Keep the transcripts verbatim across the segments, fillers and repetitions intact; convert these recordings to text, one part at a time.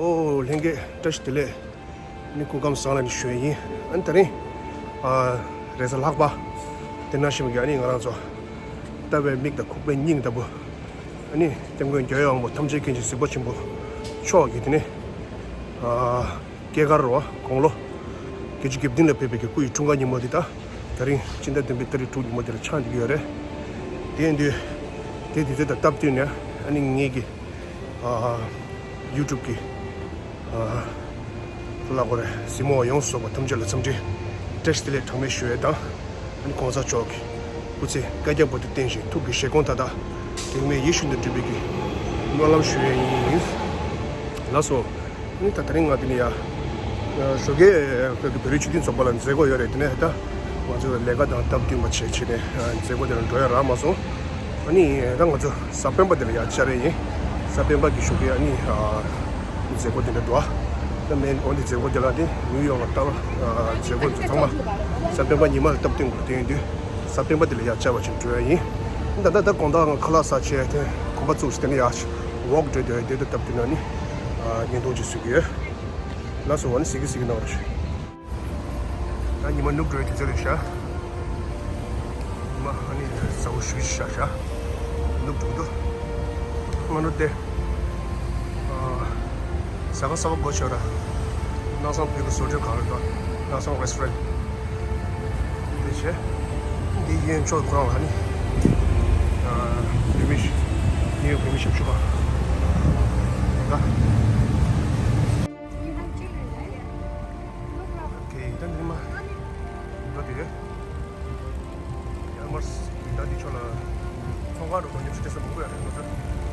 ཨོ་ལྷན་རྒྱས་བཀྲ་ཤིས་བདེ་ལེགས། ཨ་ནི་སྐུ་ཁམས་བཟང་ལ་ནི་ཞུ་ཡ་ཡིན། ཨ་ནི་དེ་རིང་ཨ་རེས་གཟའ་ལྷག་པ་དེ་ནང་བཞིན་གྱི་ཨ་ནི་ང་རང་ཚོ་ལྟ་བའི་མིག་དང་ཁོག་པའི་སྙིང་ལྟ་བུ། ཨ་ནི་སྐྱབས་མགོན་རྒྱལ་བའི་དབང་པོ་ཐམས་ཅད་མཁྱེན་ཅིང་གཟིགས་པ་ཆེན་པོ་མཆོག་གི་དེ་ནི་ཨ་སྐྱེས་སྐར་རོ་དགུང་ལོ་བརྒྱད་ཅུ་གྱ་བདུན་ལ་ཕེབས་པའི་གི་སྐུ་ཡི་འཁྲུངས་སྐར་ཉིན་མོ་འདི་དང་དེ་རིང་སྤྱི་ཟླ་བདུན་པའི་ཏ་རིག་དྲུག་ཉིན་མོ་འདི་ལ་ཆགས་བསྡད་ཀྱི་ཡོད་རེད། དེ་ཡིན་དུས་དེ་དུས་ཚོད་དང་སྟབས་བསྟུན་ནས་ཨ་ནི་ངེད་ཀྱི་ཨ་ཡུ་ཊུབ་ཀྱི་ཨ་གླ་འཁོར་གཟིགས་མོ་བ་ཡོངས་སུ་རྫོགས་པ་ཐམས་ཅད་ལ་འཚམས་འདྲི་བཀྲ་ཤིས་བདེ་ལེགས་གྲངས་མེད་ཞུ་ཡས་དང་། ཨ་ནི་གོང་ས་མཆོག་གི་སྐུ་ཚེ་བསྐལ་བརྒྱ་བར་དུ་བརྟན་ཞིང་ཐུགས་ཀྱི་བཞེད་དགོངས་མཐའ་དག་གེགས་མེད་ཡིད་བཞིན་དུ་འགྲུབ་པའི་གི་སྨོན་ལམ་ཞུ་ཡས་ཡིན། ལགས་སོ། ཨ་ནི་ད་དེ་རིང་ང་འདི་ནས་ཡ་ཞོགས་ཀས་བོད་ཀྱི་བོད་རིགས་སྤྱི་མཐུན་ཚོགས་པ་ལ་མཛད་སྒོ་ཡོད་རེད། དེ་ནས་ད་ང་ཚོ་ལས་ཀ་དང་སྟབས་བསྟུན་པ་བྱས་བྱས་ནས་མཛད་སྒོ་དེ་ལ་འགྲོ་ཡ་རག་མ་སོང་། ཨ་ནི་ད་ང་ཚོ་གཟའ་སྤེན་པ་དེ་ལ་ཡ་བཅར་ཡས་ཡིན། གཟའ་སྤེན་པ་གི་ཞོགས་ཀས་ཨ་ནི་མཛད་སྒོ་དེ་འདྲ་འགྲོ། ད་མེན་འོན་ཏེ་མཛད་སྒོ་དེ་ལ་དེ་ནིའུ་ཡོག་ལ་བཏང་། མཛད་སྒོ་ཚོ་ཚང་མ་གཟའ་སྤེན་པ་ཉི་མ་ལ་སྟབས་བསྟུན་དགོས་དེ་ཡིན་དུས་གཟའ་སྤེན་པ་དེ་ལ་ཡ་བཅར་བ་ཅིག་འགྲོ་ཡ་ཡིན། ད་ལྟ་ད་དགོང་དག་ང་ཁ་ལག་ཟ་བྱས་དེ་གོམ་པ་བཙུགས་ཤིག་དེ་ནས་ཡ་ཝོག་འགྲོ་དེ་དེ་ད་སྟབས་བསྟུན་ན་ནི་བརྙན་ཐུང་ཅིག་བཟོ་གི་ཡོད། ལགས་སོ། འོ་ན་གཟིགས་གི་གཟིགས་གི་གནང་རོགས་ཞུ། ད་ཉི་མ་ནུབ་འགྲོའི་དུས་ཚོད་རེད་ཤག་ཉི་མ་ཨ་ནི་གཟའ་འཁོར་ཞུ་ཤག་ཤག་ནུབ་འགྲོ་འདུག་ང་ནོ་དེ་ཟ་ཁང་གསར་པ་སྒོ་ཕྱེ་ར། སྣང་བཟང་བོད་ཀྱི་བཟོ་གྲྭའི་གང་རེད་དོ། སྣང་བཟང་རེ་སི་ཊོ་རན། འདི་བྱས། འདི་གཡས་ཕྱོགས་ཁོ་རང་ལ་ནི་བོད་མི་ནིའུ་ཡོག་བོད་མི་ཞབས་ཞུ་ཁང་། ད། ཨོ་ཁེ། ད་འདི་མ་འགྲོ་དེ་རེད། ཡར་མར་ད་འདི་ཕྱོགས་ལ་ཚོང་ཁང་འགྲོ་དང་ཉམས་ཞིབ་སྤྲད་ས་མང་པོ་ཡོད་རེད། ང་ཚོ་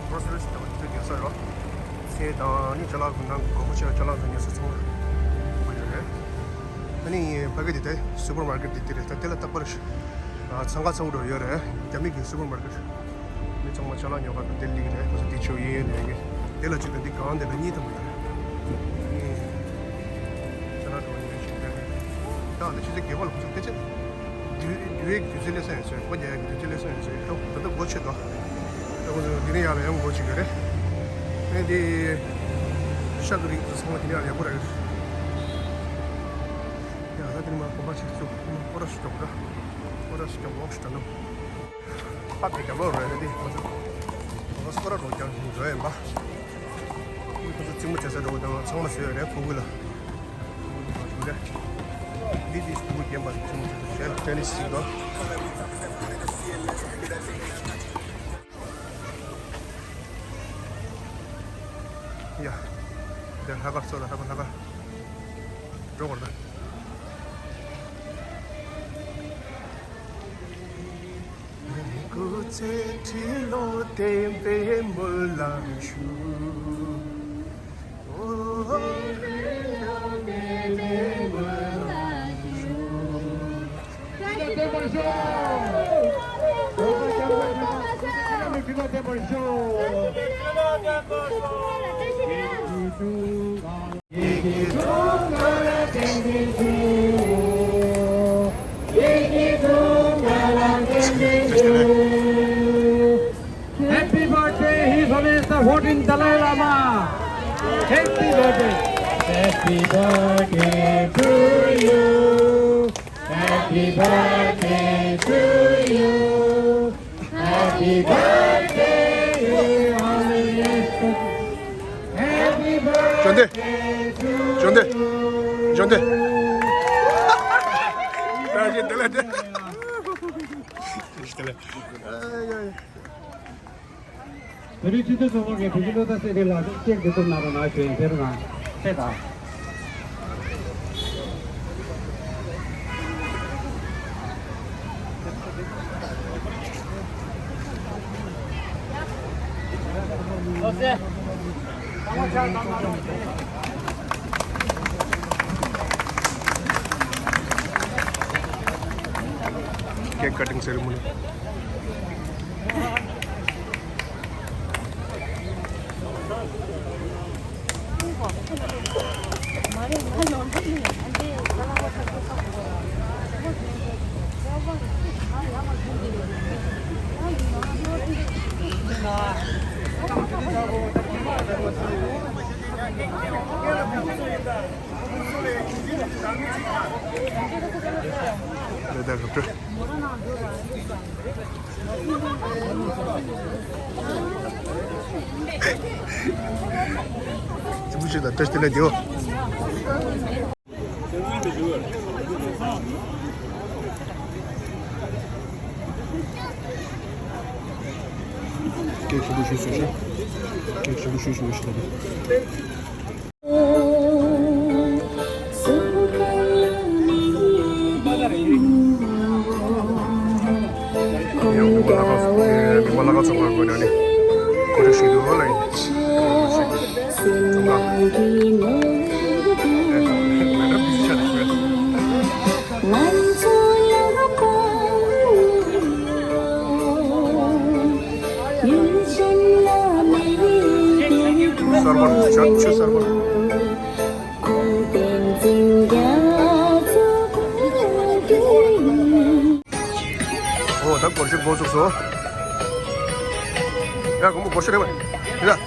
གྷོ་རོ་སི་རི་ཟེར་བ་དེ་ཚོ་ཉོ་ས་རེད་བ། ཚལ་དང་ནི་ཅ་ལག་ནང་སྒོར་མོ་ཆེ་བ་ཅ་ལག་ཚོ་ཉོ་ས་ཚང་མ་ཡོད་རེད། ཨ་ནི་ཕ་གི་དེ་དེ་སུ་པར་མར་ཀེཊ་དེ་དེ་རེད། ད་དེ་ལ་རྟག་པར་ཚང་ཁ་ཚང་འགྲོ་ཡོད་རེད། རྒྱ་མི་གི་སུ་པར་མར་ཀེཊ། མི་ཚང་མ་ཅ་ལག་ཉོ་ག་འགྲོ་དེ་ལིག་རེད། ཁོ་ཚོ་དེ་ཆེའུ་ཡིན་ཡིན་ལས་ཀྱི། དེ་ལ་གཅིག་དང་འདི་གང་དེ་ལ་གཉིས་ཐམ་པ་ཡོད་རེད། ཅ་ལག་འགྲོ་ཉོ་ཞིག་དེ་རེད། ད་འདི་ཆུ་ཚོད་རྒྱས་པ་ལ་ཁོ་ཚོ་ཕལ་ཆེར་དུས་དུས་ཡིག་དུས་ཚོད་སླེབས་ས་ཡིན་ཚོད། སྒོ་རྒྱག་ཡག་གི་དུས་ཚོད་སླེབས་ས་ཡིན་ཚོད། ད་ད་ལྟ་སྒོ་ཕྱེ་འདུག་ད་ཁོ་ཚོ་འདི་ནས་ཡར་ལ་ཡང་སྒོ་ཕྱེ་གི་རེད། ཨེ་འདི་ཤ་གི་རིགས་ཚོ་ཚང་མ་འདི་ནས་ཡར་ཡག་པོ་རེད། ཡ་ད་འདི་ནས་མར་གོམ་པ་ཞིག་བཙུགས། སྐོར་ར་ཞིག་རྒྱོབ་ར། སྐོར་ར་ཞིག་རྒྱོབ་ཝོག་ཞིག་འགྲོ་ནམ། ཕག་གི་རྒྱབ་ལོགས་རེད་དེ། ང་ཚོ་ང་ཚོ་སྐོར་ར་རོགས་ཀྱང་འགྲོ་ཡིན་པ། ཁོ་ཚོ་རྩེད་མོ་རྩེ་ས་འགྲོ་དང་ཚང་མ་བཟོས་ཡོད་རེད། ཕྲུ་གུ་ལ། འདི་འདི་ཕྲུ་གུ་རྒན་པ་རྩེད་མོ་རྩེ་ས་བཟོས་ཡོད། ཏེ་ནི་སི་ཞིག་འདུག་ཡ། འདི་ལྷག་དཀར་ཚོ་ལ་ལྷག་དཀར་ལྷག་དཀར། འགྲོ་དགོས་རེད་ད། སྐུ་ཚེ་ཁྲི་ལོ་བརྟན་པའི་སྨོན་ལམ་ཞུ། Happy birthday, His Holiness the fourteenth Dalai Lama. Happy birthday. Happy birthday to you. Happy birthday to you. Happy birthday, His Holiness. Happy birthday. བྱོན་ཏེ། བྱོན་ཏེ། བྱོན་ཏེ། བྱོན་ཏེ། བོད་རིགས་སྤྱི་མཐུན་ཚོགས་པ་གི་བོད་ཀྱི་བློ་བཟང་སེང་གེ་ལགས་ཀྱིས་འདི་ཚོ་གནང་རོགས་གནང་ཞུ་ཡིན། དེ་རུ་ང་ཕེབས་དང་། Cake cutting ceremony. ལ་དྭགས་སློབ་གྲྭ། ཅི་མི་ཤེས་ད་བཀྲ་ཤིས་བདེ་ལེགས་དེའོ། སྐད་ཆེན་པོ་ཞུས་སོང་ཤག་སྐད་ཆེན་པོ་ཞུས་སོང་ཤག་གསར་པ་ཆུ་གསར་པ། ཨོ་ད་སྒོར་གཞས་འགོ་ཚུགས་སོང་། ཡ་དགོང་མོ་སྒོར་གཞས་རེད་བ། དེ་ལ།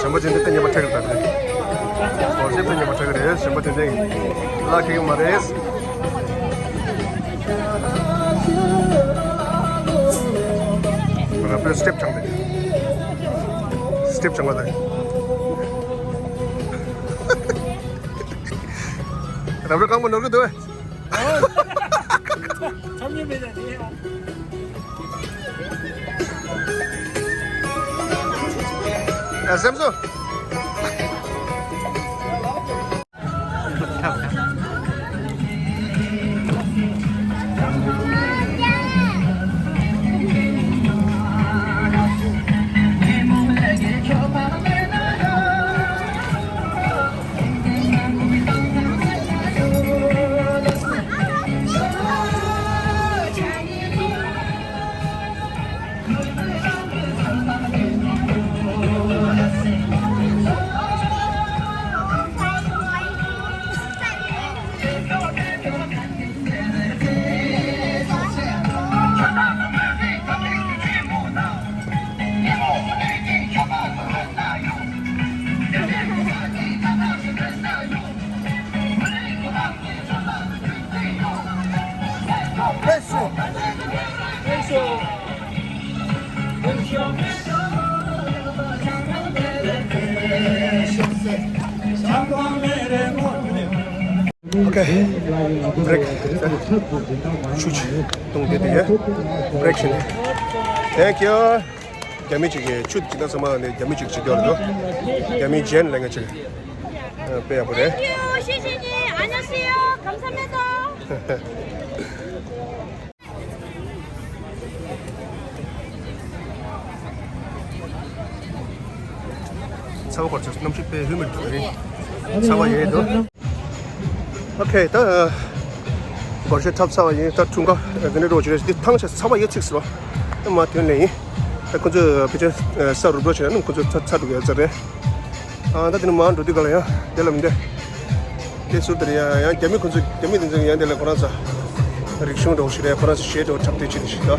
གཞན་པ་ཅན་དེ་ཏན་ཉེས་པ་ཁྲེག་རེད་ད་དེ། སྒོར་གཞས་ཏན་ཉེས་པ་ཁྲེག་རེད། གཞན་པ་ཅན་དེ་ལ་ཁེག་མ་རེད། ར་པའི་སི་ཊེབ་ཆང་དེ། སི་ཊེབ་ཆང་བ་དེ། ར་པའི་རྐང་པ་ནོར་གི་འདུག་བས། ཆམ་ཉེས་མེད་ན་དེ། ཨ་སེམས་སོ། ཨོ་ཁེ། བྷི་རེག་ཆུ་ཆུ་བཏུང་སྟེ་དེ་བྷི་རེག་བྱས་ནས། Thank you. རྒྱ་མི་གཅིག་གིས་ཆུ་ཇི་ལྟར་ཚང་མ་ནས་རྒྱ་མི་གཅིག་བྱེད་རྒྱུ་རེད་དོ། རྒྱ་མི་ཇན་ལས་ང་གཅིག་དཔེ་ཡག་པོ་རེད། Thank you. ཤེས་ཤེས་ཉིན། ཨ་ཉ་ཤེས་ཡོ། ཁམས་ས་མེད་དོ། ཚ་བ་གོ་ཚོད་གནམ་གཤིས་དཔེ་ཧུ་མི་ཌི་རེད། ཚ་བ་ཡོད་དོ། ཨོ་ཁེ། ད་སྒོར་གཞས་འཁྲབ་ཚར་བ་ཡིན། ད་འཁྲུངས་སྐར་དེ་འདྲ་འགྲོ་བྱེད་རེད། འདི་ཐང་ཆད་ཚ་བ་ཡོད་ཚིག་ཟེར་བ། ཨ་མ་དོན་ལེན་ཡིན། ད་ཁོ་ཚོས་ཕལ་ཆེར་ས་རུབ་རོགས་བྱས་ན་ཁོ་ཚོ་ཚ་ཚ་འགྲོ་གི་ཡོད་ཚར་རེད། ཨ་ད་དེ་ནས་མར་འགྲོ་དུས་ག་ལ་ཡང་དེ་ལ་མི་འདེ། དེ་ཚུར་དེར་ཡང་ཡང་རྒྱ་མི་ཁོ་ཚོ་རྒྱ་མི་དེ་ཚོ་ཡང་དེ་ལ་ཁོ་རང་ཚོ་རིག་གཞུང་འགྲོ་ཞིག་རེད། ཁོ་རང་ཚོ་གཞས་འགྲོ་འཁྲབ་སྟེ་ཅི་ནས་ཞིག་ད།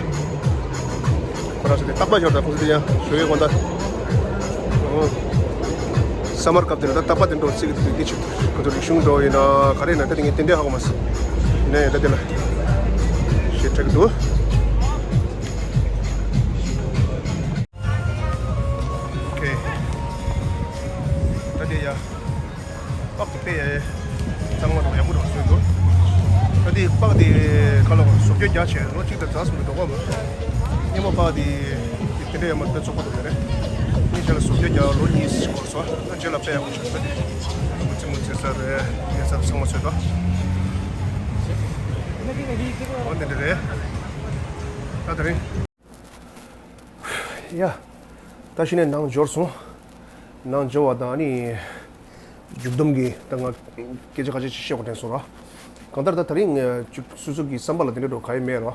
ཁོ་རང་ཚོ་དེ་རྟག་པར་ཞོར་ད་ཁོ་ཚོ་དེ་ཡང་ཞོགས་ཡོད་གོ་ད། ཨོ། ས་མར་སྐབས་དེ་ལ་ད་རྟག་པར་དེ་འགྲོ་ཚིག་དེ་དེ་ཅིག་ཁོ་ཚོ་རིག་གཞུང་འགྲོ་ཡིན་ན་ག་རེ་ཡིན་ན་ད་དེ་ངས་དེ་འདྲའི་ཧ་གོ་མ་སོང་། ཡིན་ན་ཡང་ད་དེ་ལ་གཞས་འཁྲབ་ཀྱི་འདུག་ཨོ་ཁེ། ད་དེ་ཡ། པགས་དེ་དཔེ་ཡ་ཡ། གཙང་མ་དང་ཡག་པོ་རང་བཟོས་འདུག་ད་དེ་པགས་དེ་ཁ་ལོ་བཟོ་བཅོས་རྒྱག་བྱས་ལོ་གཅིག་དང་ཙམ་ཟིན་འདུག་གོ། སྔོན་མ་པགས་དེ་དེ་འདྲ་ཡ་མ་དཔེ་བཙོག་པོ་འདུག་ཡ་རེད། ངས་རྗེས་ལ་བཟོ་བཅོས་རྒྱག་ལོ་གཉིས་འགོར་སོང་། ད་རྗེས་ལ་དཔེ་ཡག་པོ་བྱུང་ཟེར། མུ་ཚི་མུ་ཚི་ས་རེད། ཡ་ས་ཚང་མ་བཟོས་འདུག་འོ་དེ་འདྲ་རེད། ད་དེ་རིང་། ཡ། ད་གཞི་ནས་ནང་འབྱོར་སོང་། ནང་འབྱོར་བ་དང་ཨ་ནི། མཇུག་བསྡོམས་ཀྱི་ད་ང་སྐད་ཆ་ཁ་ཤས་ཤིག་བཤད་དགོས་དྲན་སོང་ར། གང་ལྟར་ད་དེ་རིང་ངས་ཅིག་སོ་སོ་གི་བསམ་པ་ལ་དེ་འདྲ་འགྲོ་ག་ཡེ་མེད་ར།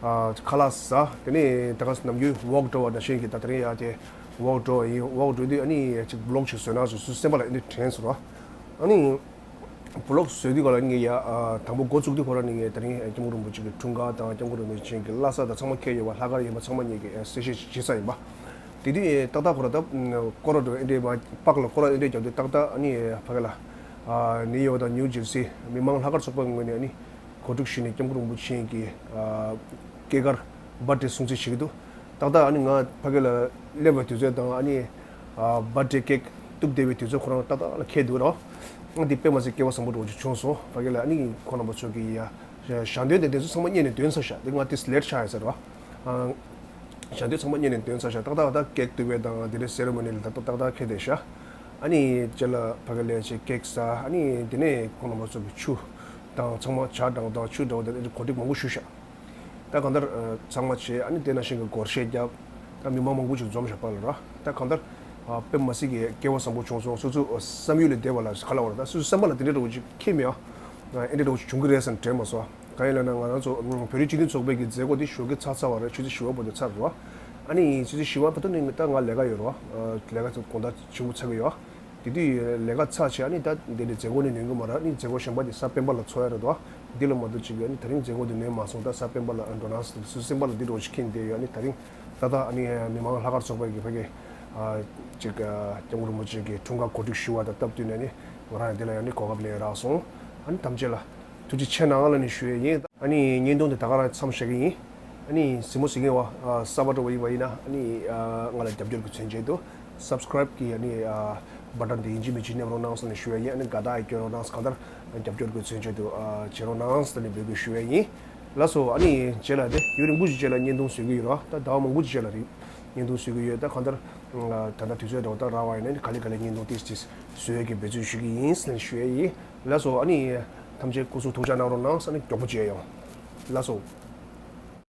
ཨ་ཁ་ལག་ཟ། དེ་ནས་ད་ག་ནམ་རྒྱུན་ཝོག་འགྲོ་བ་ནང་བཞིན་གྱི་ད་དེ་རིང་ཡ་དེ་ཝོག་འགྲོ་བ་ཡིན། ཝོག་འགྲོ་དུས་ཨ་ནི་ཅིག་བི་ལོག་ཅིག་བཟོས་ན་སོ་སོའི་སེམས་པ་ལ་ཨ་ནི་དྲན་སོང་ར། ཨ་ནི། བི་ལོག་བཟོས་དུས་ག་ལ་ངས་ཡ་ཨ་དང་པོ་འགོ་བཙུགས་དུས་ཁོ་རང་ནས་ངས་དེ་རིང་སྐྱབས་མགོན་རིན་པོ་ཆེ་གི་འཁྲུངས་སྐར་དང་སྐྱབས་མགོན་རིན་པོ་ཆེ་གི་བླ་གཟའ་དང་ཚང་མ་འཁེལ་ཡོད་པ། ལྷག་དཀར་ཡིན་པ་ཚང་མ་ངས་ཀྱི་གསལ་བཤད་བྱེད་ས་ཡིན་པ། དེ་དུས་ཏག་ཏག་ཁོ་རང་ད་སྐོར་ར་འགྲོ་ཨེ་འདྲས་མ་པག་ལ་སྐོར་ར་ཨེ་འདྲས་རྒྱབ་དུས་ཏག་ཏག་ཨ་ནི་ཕ་གི་ལ་ཨ་ནིའུ་ཡོག་དང་ནིའུ་ཇར་སི་མི་མང་ལྷག་དཀར་ཚོགས་པའི་ངོས་ནས་ཨ་ནི་གོ་སྒྲིག་ཞུས་ནས་སྐྱབས་མགོན་རིན་པོ་ཆེ་གི་ཨ་སྐྱེས་སྐར་བར་ཌེ་སྲུང་བརྩི་བྱེད་ཀྱི་འདུག་ཏག་ཏག་ཨ་ནི་ང་ཕ་གི་ལ་སླེབས་པའི་དུས་ཚོད་དང་ཨ་ནི་ཨ་བར་ཌེ་ཀེག་གཏུབ་བསྡད་པའི་དུས་ཚོད་ཁོ་རང་ཏག་ཏག་ལ་འཁེལ་འདུག་རོ། ཨ་འདི་དཔེ་མ་སྲིད་སྐལ་བ་བཟང་པོ་འདྲ་བོ་ཅིག་བྱུང་སོང་། ཕ་གི་ལ་ཨ་ནི་ཁོང་རྣམ་པ་ཚོ་གི་ཡ་ཞལ་འདོན་དེ་དེ་ཚོ་ཚང་མ་རྙེད་ནས་འདོན་ཚར་ཤག་དེ་ང་དེ་ལེཊ་ཆགས་ཡ་ཟེར་བ། ཨ་ཞལ་འདོན་ཚང་མ་རྙེད་ནས་འདོན་ཚར་ཤག་ཏག་ཏག་ད་ཀེག་གཏུབ་པའི་དང་དེ་འདྲའི་སེ་རི་མོ་ནི་ལ་ཏག་ཏག་ཏག་ཏག་འཁེལ་བསྡད་ཤག་ཨ་ནི་རྗེས་ལ་ཕ་གི་ལ་ཅིག་ཀེག་ཟ། ཨ་ནི་དེ་ནས་ཁོང་རྣམ་པ་ཚོ་གི་ཆུ་དང་ཚང་མ་ཇ་འདྲ་བོ་དང་ཆུ་འདྲ་བོ་དེ་འདྲ་གོ་སྒྲིག་མང་པོ་ཞུས་ཤག་ད་གང་ལྟར་ཨ་ཚང་མ་བྱས། ཨ་ནི་དེ་ནང་བཞིན་གྱི་སྒོར་གཞས་བརྒྱབ། ད་མི་མང་མང་པོ་ཞིག་འཛོམས་བཞག་པ་ལ་ར། ད་གང་ལྟར་ཨ་དཔེ་མ་སྲིད་ཀྱི་སྐལ་བ་བཟང་པོ་བྱུང་སོང་། སོ་སོ་བསམ་ཡུལ་ལས་འདས་པ་ལ་ག་ལ་བ་ར། ད་སོ་སོའི་བསམ་པ་ལ་དེ་འདྲའི་འདྲ་བོ་ཅིག་འཁེལ་མེད་ཨ། ཨེ་འདྲའི་འདྲ་བོ་ཅིག་བྱུང་གི་རེད་བསམ་དྲན་མ་སོང་། གང་ཡིན་ལབ་ན་ང་རང་ཚོ་བོད་རིགས་སྤྱི་མཐུན་ཚོགས་པའི་གི་མཛད་སྒོ་དེ་ཞོགས་ཀས་ཚར་ཚར་བ་རེད། ཆུ་ཚོད་བཞི་པ་བར་དུ་ནས་ད་ང་ལས་ཀ་ཡོད་རེད་བ། ཨ་ནི་ཆུ་ཚོད་བཞི་པ་བར་དུ་ནས་ད་ང་ལས་ཀ་ཡོད་རེད་བ། ལས་ཀ་ཚོ་དགོང་དག་ཆེན་པོ་ཚར་གི་ཡོད། དེ་དུས་ལས་ཀ་ཚར་བྱས་ཨ་ནི་ད་འདི་ནས་མཛད་སྒོ་ནས་ནོན་གི་མ་རེད། ཨ་ནི་མཛད་སྒོ་གཞན་པ་དེ་གཟའ་སྤེན་པ་ལ་ཚོགས་ཡ་རེད་དོ། འདི་ལ་མ་གཏོགས་ཅིག་ཨ་ནི་དེ་རིང་མཛད་སྒོ་དེ་ནོན་མ་སོང་། ད་གཟའ་སྤེན་པ་ལ་འགྲོ་གནང་ཟེར་དུས་སུ་སེམས་པ་ལ་འདི་འདྲ་བོ་ཞིག་འཁེལ་བསྡད་ཡོད། ཨ་ནི་དེ་རིང་ད་ལྟ་ཨ་ནི་མི་མང་ལྷག་དཀར་ཚོགས་པའི་གི་ཕ་གི་ཨ་ཅིག་ཨ་སྐྱབས་མགོན་རིན་པོ་ཆེ་གི་འཁྲུངས་སྐར་གོ་སྒྲིག་ཞུ་བ་དང་སྟབས་བསྟུན་ནས་ཨ་ནི་ང་རང་འདི་ལ་ཡང་ནི་གོ་སྐབས་ལེན་རག་སོང་། ཨ་ནི་ཐམས་ཅད་ལ་ཐུགས་རྗེ་ཆེ་གནང་ལབ་ནས་ཞུ་ཡས་ཡིན། ཨ་ནི་བརྙན་ཐུང་འདི་ད་ག་རང་མཚམས་བཞག་གི་ཡིན། ཨ་ནི་གཟིགས་མོ་གཟིགས་མཁན་བ་ཨ་གསར་པ་འདྲ་བོ་ཡིན་པ་ཡིན་ན་ཨ་ནི་ཨ་ང་ལ་རྒྱབ་སྐྱོར་གྱི་མཚོན་བྱེད་དུ་སབ་སི་ཀ་རེབ་ཀྱི་ཨ་ནི་ཨ་བ་ཊན་དེ་ཡིན་གཅིག་མིན་གཅིག་མནན་རོགས་གནང་ཟེར་ནས་ཞུ་ཡས་ཡིན། ཨ་ནི་དགའ་རྟགས་ཡང་སྐྱོན་རོགས་གནང་། གང་ལྟར་རྒྱབ་སྐྱོར་གྱི་མཚོན་བྱེད་དུ་ཨ་བྱེད་རོགས་གནང་ཟེར་ནས་འབོད་སྐུལ་ཞུ་ཡས་ཡིན། ལགས་སོ། ཨ་ནི་རྗེས་ལ་དེ་ཡུན་རིང་པོ་ཞིག་རྗེས་ལ་བརྙན་ཐུང་བཟོ་གི་ཡོད་ར། ད་ཟླ་བ་མང་པོ་ཞིག་རྗེས་ལ་རེད། བརྙན་ཐུང་བཟོ་གི་ཡོད། ད་གང་ལྟར་ད་ལྟ་དུས་ཚོད་འདྲ་བོ་ད་རག་པ་ཡིན་ན་ནི་ག་ལེ་ག་ལེ་བརྙན་ཐུང་ཏིས་ཏིས་བཟོ་ཡས་ཀྱི་འབད་བརྩོན་ཞུ་གི་ཡིན་ཟེར་ནས་ཞུ་ཡས་ཡིན། ལགས་སོ། ཨ་ནི་ཐམས་ཅད་སྐུ་གཟུགས་ཐུགས་ཅག་གནང་རོགས་གནང་ཟེར་ནས་མགྱོགས་པོ་མཇལ་ཡོང་། ལགས་སོ།